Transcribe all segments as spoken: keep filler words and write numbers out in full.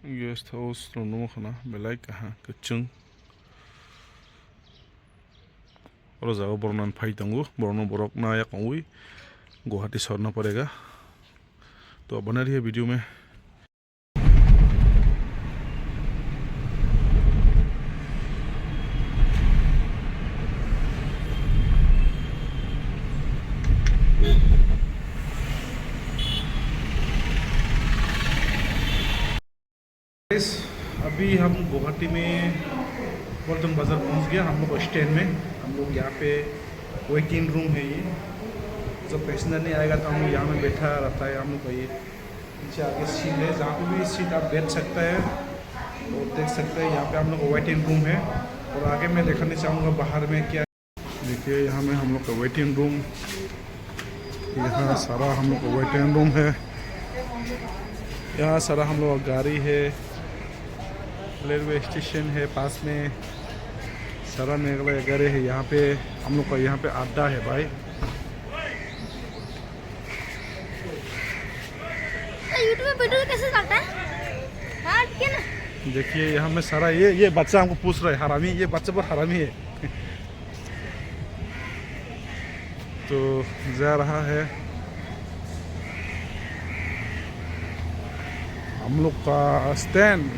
Guest house rok nukha na belai kaha kwchwng. Oro jaga borok nang phai tongo, borokno borok na yak ongwi Guwahati sorna porega. To bana rih video mein. Guys, अभी हम गुवाहाटी में पल्टन बाजार पहुंच गया। हम लोग स्टैंड में, हम लोग यहाँ पे वेटिंग रूम है ये। जब पैसेंजर नहीं आएगा तो हम लोग यहाँ में बैठा रहता है। हम लोग का ये पीछे आगे सीट है, जहाँ पे भी सीट आप बैठ सकता है और देख सकते हैं। यहाँ पे हम लोग का वेटिंग रूम है और आगे मैं दिखाना चाहूँगा बाहर में क्या। देखिए, यहाँ में हम लोग का वेटिंग रूम, यहाँ सारा हम लोग का वेटिंग रूम है, यहाँ सारा हम लोग का गाड़ी है, रेलवे स्टेशन है पास में, सारा मेघालय गाड़ी है। यहाँ पे हम लोग का, यहाँ पे अड्डा है भाई। YouTube में वीडियो कैसे चलता है? हाँ, ठीक है ना? देखिए, यहाँ में सारा ये, ये बच्चा हमको पूछ रहा है, हरामी, ये बच्चा बहुत हरामी है। तो जा रहा है हम लोग का स्टैंड।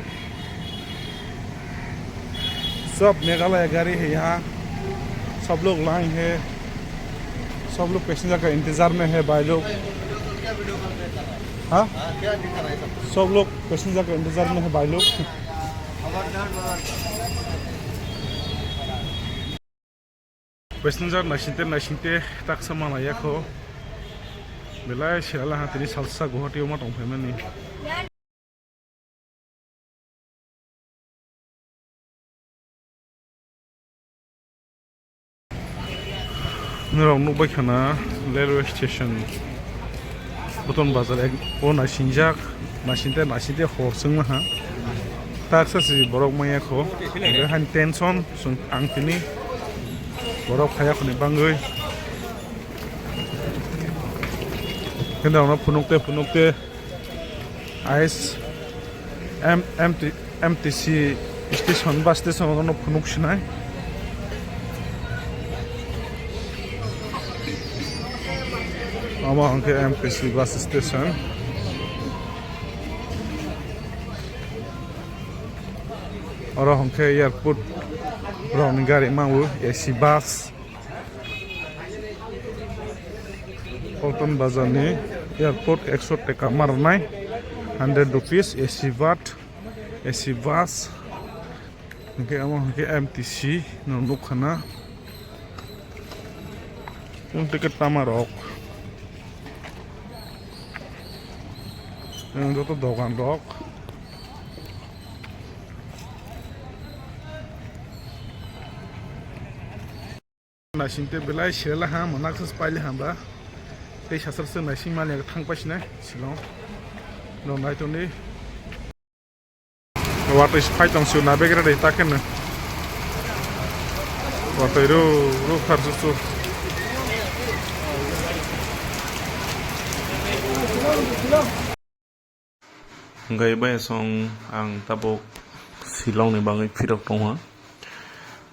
सब मेघालय गाड़ी है यहाँ, सब लोग लाइन है, सब लोग पैसेंजर का इंतजार में है भाई लोग। हाँ, सब लोग पैसेंजर का इंतजार में है भाई लोग। Passenger naisingte naisingte taksa mana yakho. Belai sirala ha tini salsa Guwahati o ma tong phaimani. Norok nukbai khana railway station. Buton bazar ek o naisingjak, naisingte naisingte hor chwngma ha. Taksa si borok maya kho. Hwnkhe han tension, chwng ang tini borok phaya khoni bangwi. Hwnkhe norokno phunukte phunukte ais M, M T, M T C station, bus station ono phunuk sinai. Omo hwnkhe M T C bus station. Oro hwnkhe airport rokni gari mango, A C bus. Phaltan bazarni airport ekso taka ma rwnai, hundred rupees A C bus, A C bus. Hwnkhe omo hwnkhe M T C no nukha na. Chwng ticket tama rok. Chwng joto dogan rok. Naisingte belai sirela ha, manaksa paile hamba. Tei sasarsa naising mani thang pasinai Shillong. Rong nai tongdi. Watwi phai tong sio na begre dei ta khe no. Watwi ru ru khar su su. Hwnkhe bai song ang tabuk Shillong ni bagwi phirok tongha.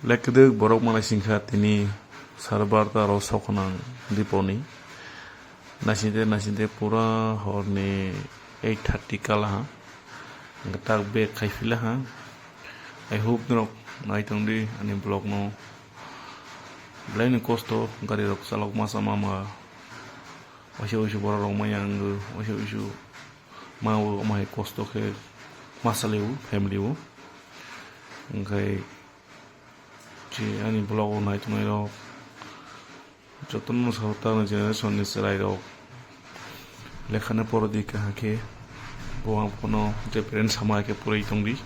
Lekdwk borok manai singkha tini sar barta ro soknang diponi. Naisingte naisingte pura horni eight thirty kala ha. Hwnkhe tak bag khai phila ha. I hope norok nai tongdi ani vlog no. Belai ni kosto gari rok chalok masa mama. Waisa waisa borok rok maya wngwi waisa waisa ma o omo hai kosto khe ma salai o family o. Hwnkhe je ani vlog o nai tongnai rok jotono no sao ta generation ni chwrai rok lekha no poro di kaham khe bo ang phano je parents sama khe pori tong di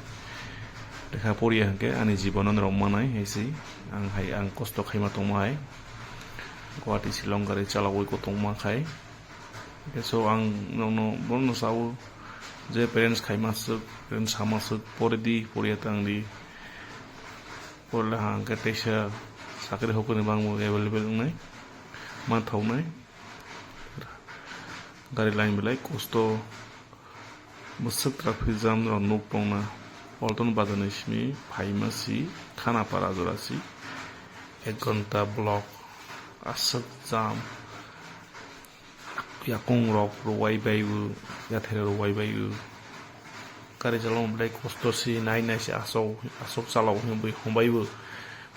lekha poriya hwnkhe ani jibono norok manai hai se ang hai ang kosto khaima tongma hai Guwahati Shillong gari chalogwi kotongma khai. So ang nokno bono sao je parents khaima swk, parents sama swk, pore di, poriya tang di. Porle hang khe teisa chakri hokoni bangbo available wngnai, ma thoknai. Gari line belai kosto. Bwswk traffic jam rok nuk tongna, Paltan bazar ni simi phaima si Khanapara jora si ek ghonta block aswk jam. Yakung rok rwai bai o, yathai rok rwai bai o. Gari chalok belai kosto si, nai nai si asok asok chalok hwnwi bui hom bai o.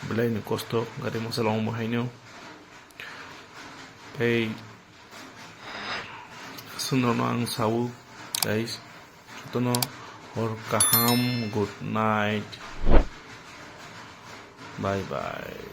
Belai ni kosto gari masa long bo haino. Tei aswk rok no ang sao, guys. Jotono hor kaham, good night, bye bye.